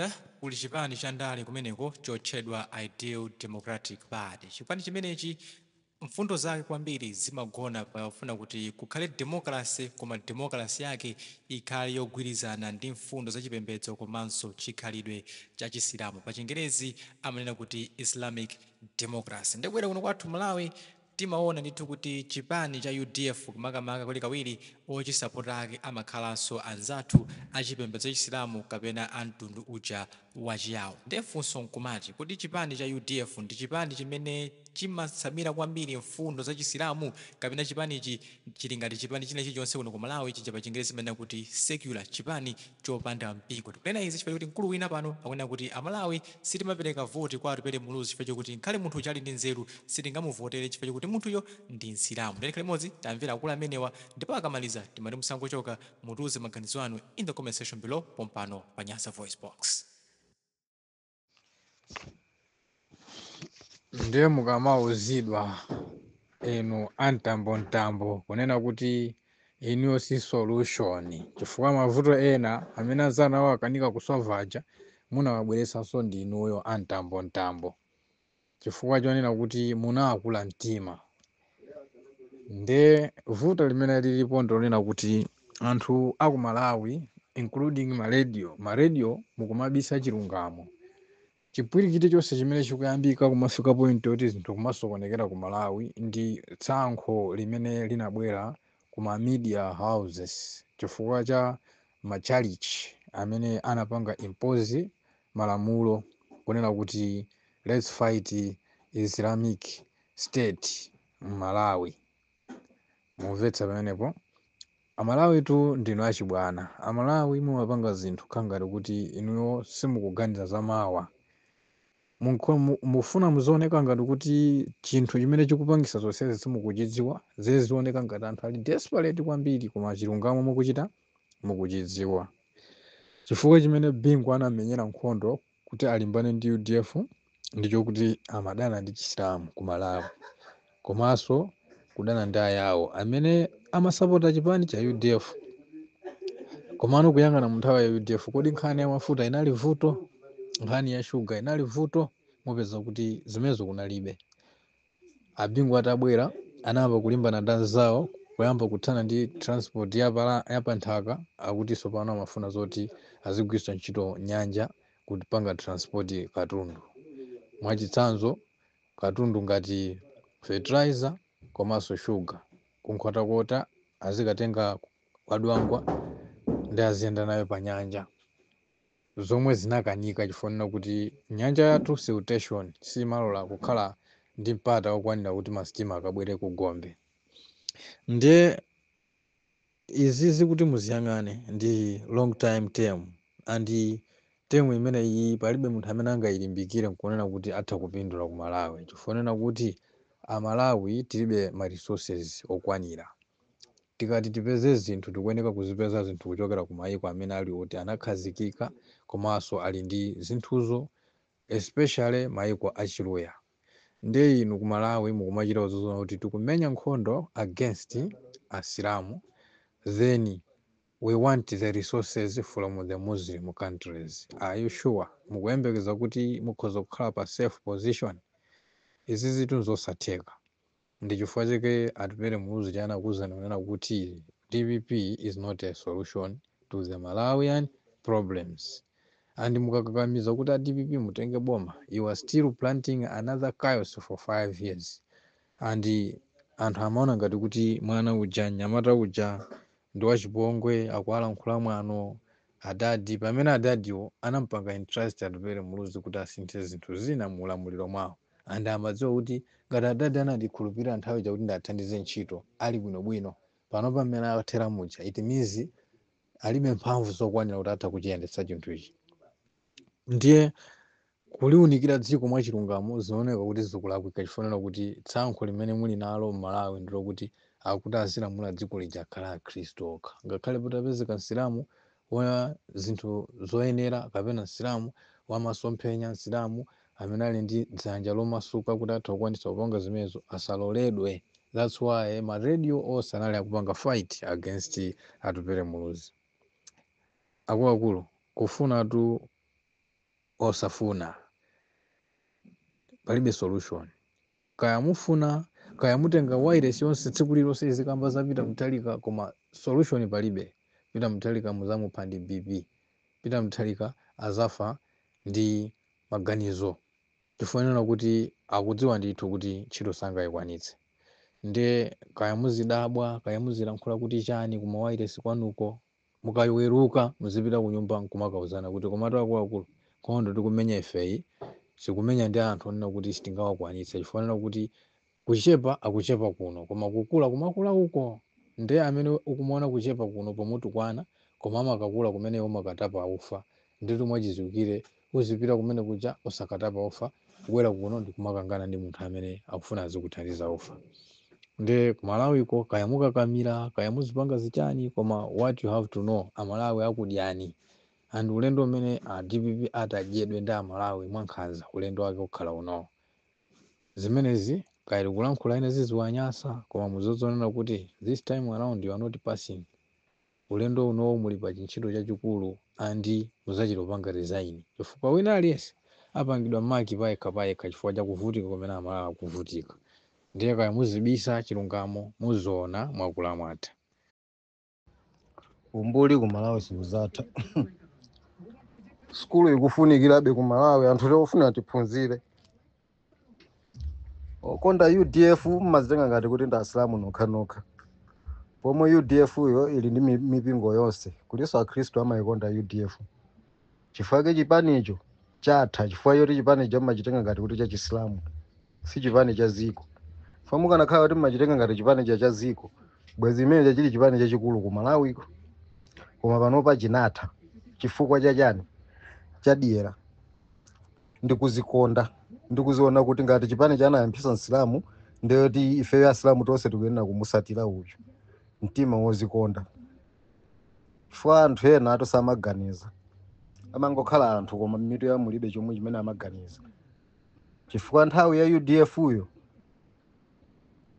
Uganda kuli chipani cha ndale kumeneko chotchedwa Ideal Democratic Party. Chipani chimenechi mfundo zake kwambiri zimagona pofuna kuti kukhale democracy, koma democracy yake ikhale yogwirizana ndi mfundo zachipembedzo komanso chikhalidwe cha Chisilamu. Pa Chingerezi amanena kuti Islamic democracy. Ndikubwera kuno kwathu Malawi, timaona ndithu kuti chipani cha UDF makamaka kawirikawiri ochisapota ake amakhalanso anzathu achipembedzo cha Chisilamu kapena a mtundu uja wa Chiyawo. Ndiye funso nkumati, kodi chipani cha UDF ndi chipani chimene chimatsamira kwambiri mfundo za Chisilamu, kapena chipanichi chili ngati chipani china chilichonse kuno ku Malawi, chija pa Chingerezi amanena kuti secular, chipani chopanda mpingo? Tikunena izi chifukwa choti mkulu wina pano akunena kuti Amalawi sitimapereka voti kwa Atupele Muluzi chifukwa chokuti ngakhale munthu uja ali ndi nzeru, sitingamuvotere chifukwa chokuti munthuyo ndi Msilamu. Ndiye tikhale limodzi, tamvera akulu amenewa, ndipo akamaliza timati musangochoka, mutiuze maganizo anu in the comment section below pompano pa Nyasa Voice Box. Ndiye mukamauzidwa inu amtambomtambo kunena kuti inuyo si solution, chifukwa mavuto ena amene anzanu akanika kusolva aja munawabweretsanso ndi inuyo amtambomtambo, chifukwa chonena kuti munakula mtima. Nde vuto limene lilipo ndilonena kuti anthu aku Malawi, including ma radio mukumabisa chilungamo. Chipwirikiti chonse chimene chikuyambika kumafika point yoti zinthu kumasokonekera ku Malawi ndi tsankho limene linabwera ku ma media houses chifukwa cha machalichi amene anapanga impose malamulo kunena kuti let's fight Islamic State m'Malawi. Mumvetsa pamenepo? Amalawi tu ndinu achibwana. Amalawi mumapanga zinthu khangati kuti inuyo simukuganiza za mawa. Mufuna muzioneka ngati kuti chinthu chimene chikupangisa zonsezi simukuchidziwa, zizioneka ngati anthu ali desperate kwambiri, koma chilungamo mukuchita mukuchidziwa. Chifukwa chimene Bingu anamenyera nkhondo kuti alimbane ndi UDF ndichokuti amadana ndi Chisilamu ku Malawi, komanso kudana ndi Ayawo amene amasapota chipani cha UDF. Komano kuyang'ana mu nthawi ya UDF, kodi nkhani ya mafuta inali vuto? Nkhani ya shuga inali vuto? Mupeza kuti zimenezo kunalibe. Abingu atabwera anayamba kulimbana ndi anzawo, kuyamba kuthana ndi transport ya panthaka, akuti tsopano amafuna zoti azigwiritsa ntchito nyanja kupanga transport katundu. Mwachitsanzo, katundu ngati fertilizer komanso shuga, kuNkhotakota azikatenga kwadwangwa ndi aziyenda nayo pa nyanja, zomwe zinakanika chifukwa kuti nyanja yathu siltation simalola kukhala ndi mpata wokwanira kuti masitima akabwere ku gombe. Ndiye izizi kuti muziyang'ane ndi long time term, and term imene iyi palibe munthu amene angayilimbikire nkunena kuti atha kupindula ku Malawi, chifukwa kuti Amalawi tilibe ma resources okwanira. Tikati tipeze zinthu, tikuyeneka kuzipeza zinthu kuchokera ku mayiko amene ali oti anakhazikika komanso ali ndi zinthuzo, especially mayiko achiluya. Ndiye inu ku Malawi mukumachita zozona kuti tikumenya nkhondo against Asilamu, then we want the resources from the Muslim countries. Are you sure? Mukuyembekeza kuti mukhoza kukhala pa safe position? Izi zinthu zosatheka. Ndi chifukwa chake Atupele Muluzi anakuwuzani kunena kuti DPP is not a solution to the Malawian problems, and mukakakamiza kuti a DPP mutenge boma, you are still planting another chaos for 5 years. And anthu amaona ngati kuti mwana uja, mnyamata uja ndi wachipongwe, akuwalankhula mwano adadi, pamene adadiwo anampanga entrust Atupele Muluzi kuti asinthe zinthu zina mu ulamuliro mwawo, and amadziwa kuti ngati adadi anandikhulupirira nthawi chakuti ndathandize ntchito ali bwinobwino, pano pamene athera muja, it means alibe mphamvu zokwanira kuti atha kuchiyendetsa chinthu ichi. Ndiye kuliunikira dziko mwachilungamo zinaoneka kuti zikulakwika, chifukwa kuti tsankho limene muli nalo m'Malawi ndilokuti akuti azilamula dziko lija akhala Akhristu okha, ngakhale patapezeka Msilamu wa zinthu zoyenera kapena Msilamu wamasomphenya, Msilamu amene ali ndi dzanja lomasuka kuti atha kukwanitsa kupanga zimenezo, asaloledwe. That's why ma radio onse anali akupanga fight against Atupele Muluzi. Akuluakulu, kufunatu Osafuna, palibe solution. Kaya mufuna, kaya mutenga wireless yonse tsiku lilonse izikamba za Peter Mutharika, koma solution palibe. Peter Mutharika muzamupha ndi BP. Peter Mutharika azafa ndi maganizo, chifukwa kuti akudziwa ndithu kuti ntchito sangayikwanitse. Nde kaya muzidabwa, kaya muzilankhula kuti chani kuma wireless kwanuko, mukaweruka muzipita ku nyumba nkumakauzana kuti komatu akuluakulu, nkhondo tikumenya ifeyi sikumenya ndi anthu onena kuti sitingawakwanitse, chifukwa kuti kuchepa akuchepa kuno, koma kukula kumakula uko. Nde amene ukumuona kuchepa kuno pomutukwana, koma amakakula kumene umakatapa ufa. Nditu mwachidziwikire uzipita kumene kuja usakatapa ufa, kubwera kuno ndikumakangana ndi munthu amene akufuna azikuthandiza ufa. Nde kumalawiko kaya mukakamira, kaya muzipanga zichani, koma what you have to know, Amalawi akudyani. And ulendo umene a DPP atadyedwe ndi Amalawi mwankhanza, ulendo wake ukhala unowo. Zimenezi kaya tikulankhula ine ziziwanyasa, koma muzozonena kuti this time around you are not passing. Ulendo unowo muli pa chintchito chachikulu and muzachita kupanga resign, chifukwa wina aliyense apangidwa mark payekha payekha chifukwa chakuvutika kumene Amalawi akuvutika. Ndiye kaya muzibisa chilungamo, muzoona mwakula mwatha. Umbuli ku Malawi siuzatha. Sukulu ikufunikirabe ku Malawi, anthu tikufuna tiphunzire. Okonda UDF mmazitenga ngati kuti ndi Asilamu nokhanokha, pomwe UDF yo ili ndi mipingo yonse, kulinso Akhristu amayikonda UDF. Chifukwa chipanicho chatha chifukwa choti chipanicho mmachitenga ngati kuti cha Chisilamu, si chipani cha ziko. Chifukwa mukanakhala kuti mmachitenga ngati chipani cha ziko, bwezi imene chili chipani chachikulu ku Malawiko. Koma panopa chinatha chifukwa chachani? Chadyera ndikuzikonda, ndikuziona kuti ngati chipani chanayambisa Msilamu, ndiyoti ifeyo Asilamu tonse tikuyenera kumusatira uyu. Mtima wozikonda, chifukwa anthu ena ato samaganiza, amangokhala anthu koma mitu yawo mulibe chomwe chimene amaganiza. Chifukwa nthawi ya UDF yo,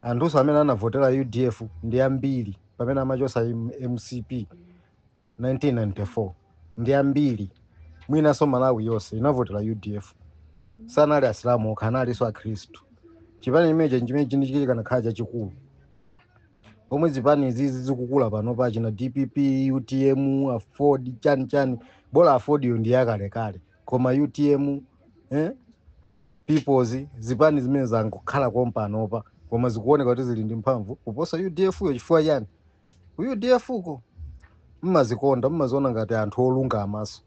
anthuso amene anavotera UDF ndi ambiri. Pamene amachosa MCP 1994, ndi ambiri, mwinanso Malawi yonse inavotera UDF. Sanali Asilamu okha, analinso Akhristu. Chipani chimenechi chimene chikanakhala chachikulu, pomwe zipani izizi zikukula pano pachina DPP, UTM, AFORD, chani chani. Bola AFORD yo ndi yakalekale, koma UTM, Peoples, zipani zimene zangokhala kompanopa, koma zikuoneka kuti zili ndi mphamvu kuposa UDF yo. Chifukwa chani? Ku UDF uko mmazikonda, mmaziona ngati anthu olungamaso,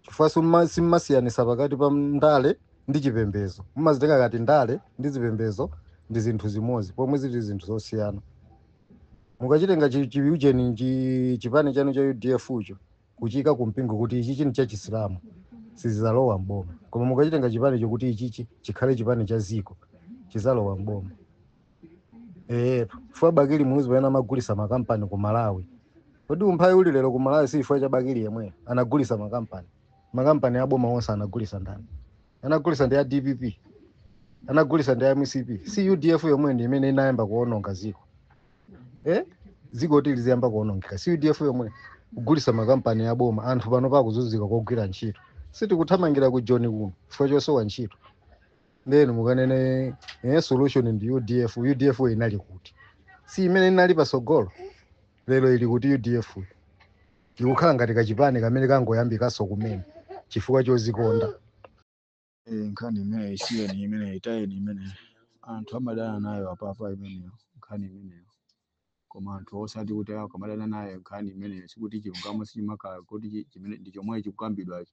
chifukwa simmasiyanisa pakati pa ndale ndi chipembedzo. Mmazitenga ngati ndale ndi zipembedzo ndi zinthu zimodzi, pomwe zili zinthu zosiyana. Mukachitenga chiujeni chipani chanu cha UDF cho kuchika kumpingo kuti ichi chini cha Chisilamu, sizizalowa mboma. Koma mukachitenga chipani chokuti ichichi chikhale chipani cha ziko, chizalowa mboma. Chifukwa Bakili Muluzi pamene amagulisa makampani ku Malawi, kodi umphawi uli lero ku Malawi si chifukwa cha Bakili yemweyo? Anagulisa makampani, makampani aboma onse anagulisa ndani? Anagulisa ndi a DPP, anagulisa ndi a MCP. Si UDF yomwe ndi imene inayamba kuononga ziko? Ziko kuti liziyamba kuonongeka, si UDF yomwe kugulisa makampani aboma? Anthu pano pakuzunzika kogwira ntchito, sitikuthamangira ku Joni kuno chifukwa chosowa ntchito. Then mukanene solution ndi UDF. UDF inali kuti? Si imene inali pasogolo? Lero ili kuti UDF? Ikukhala ngati kachipani kamene kangoyambikaso kumene chifukwa chozikonda. Nkhani imeneyo isiyeni, imeneyo itayeni, imeneyo anthu amadana nayo apapa imeneyo nkhani imeneyo. Koma anthu osati kuti akamadana nayo nkhani imeneyo, sikuti chilungamo sichimakhala kuti chimene ndi chomwe chikukambidwacho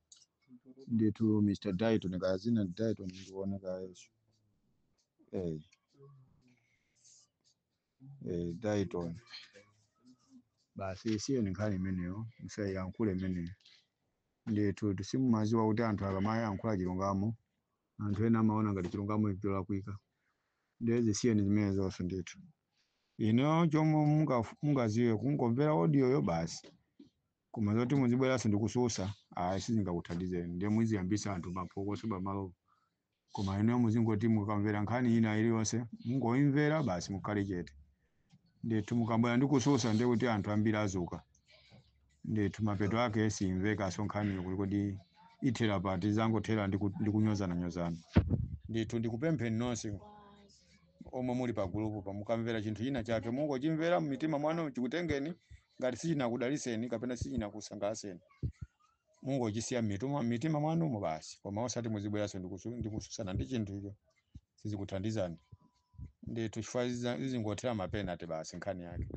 ndithu. Mr Dayton, kaya zina Dayton, ndikuona kayeso Dayton, basi isiyeni nkhani imeneyo, musayiyankhule imeneyo ndithu. Simumaziwa kuti anthu akamayankhula chilungamo, anthu ena amaona ngati chilungamo cholakwika. Ndiye zisiyeni zimene zonse ndithu. Ino chomwe mungaziwe kungomvera audio yo basi, koma zoti muzibweranso ndikususa, ayi, sizingakuthandizeni. Ndiye muziyambisa anthu maphokoso pamalopo. Koma ino muzingoti mukamvera nkhani ina iliyonse, mungoimvera basi, mukhale chete ndithu. Mukabwera ndikususa, ndiye kuti anthu ambiri azuka ndithu, mapeto ake simvekaso nkhaniyo kuti kodi Ithera pati? Zangothera ndi kunyozana-nyozana. Ndithu ndikupempheni nonse omwe muli pa gulupu pa, mukamvera chinthu china chake, mungochimvera mmitima mwanu, chikutengeni. Ngati sichinakudaliseni kapena sichinakusangalaseni, mungochisiya mmitima mwanumo basi, koma osati muzibweranso ndikususana ndi chinthu icho, sizikuthandizani ndithu, chifukwa zizingothera mapenati basi nkhani yake.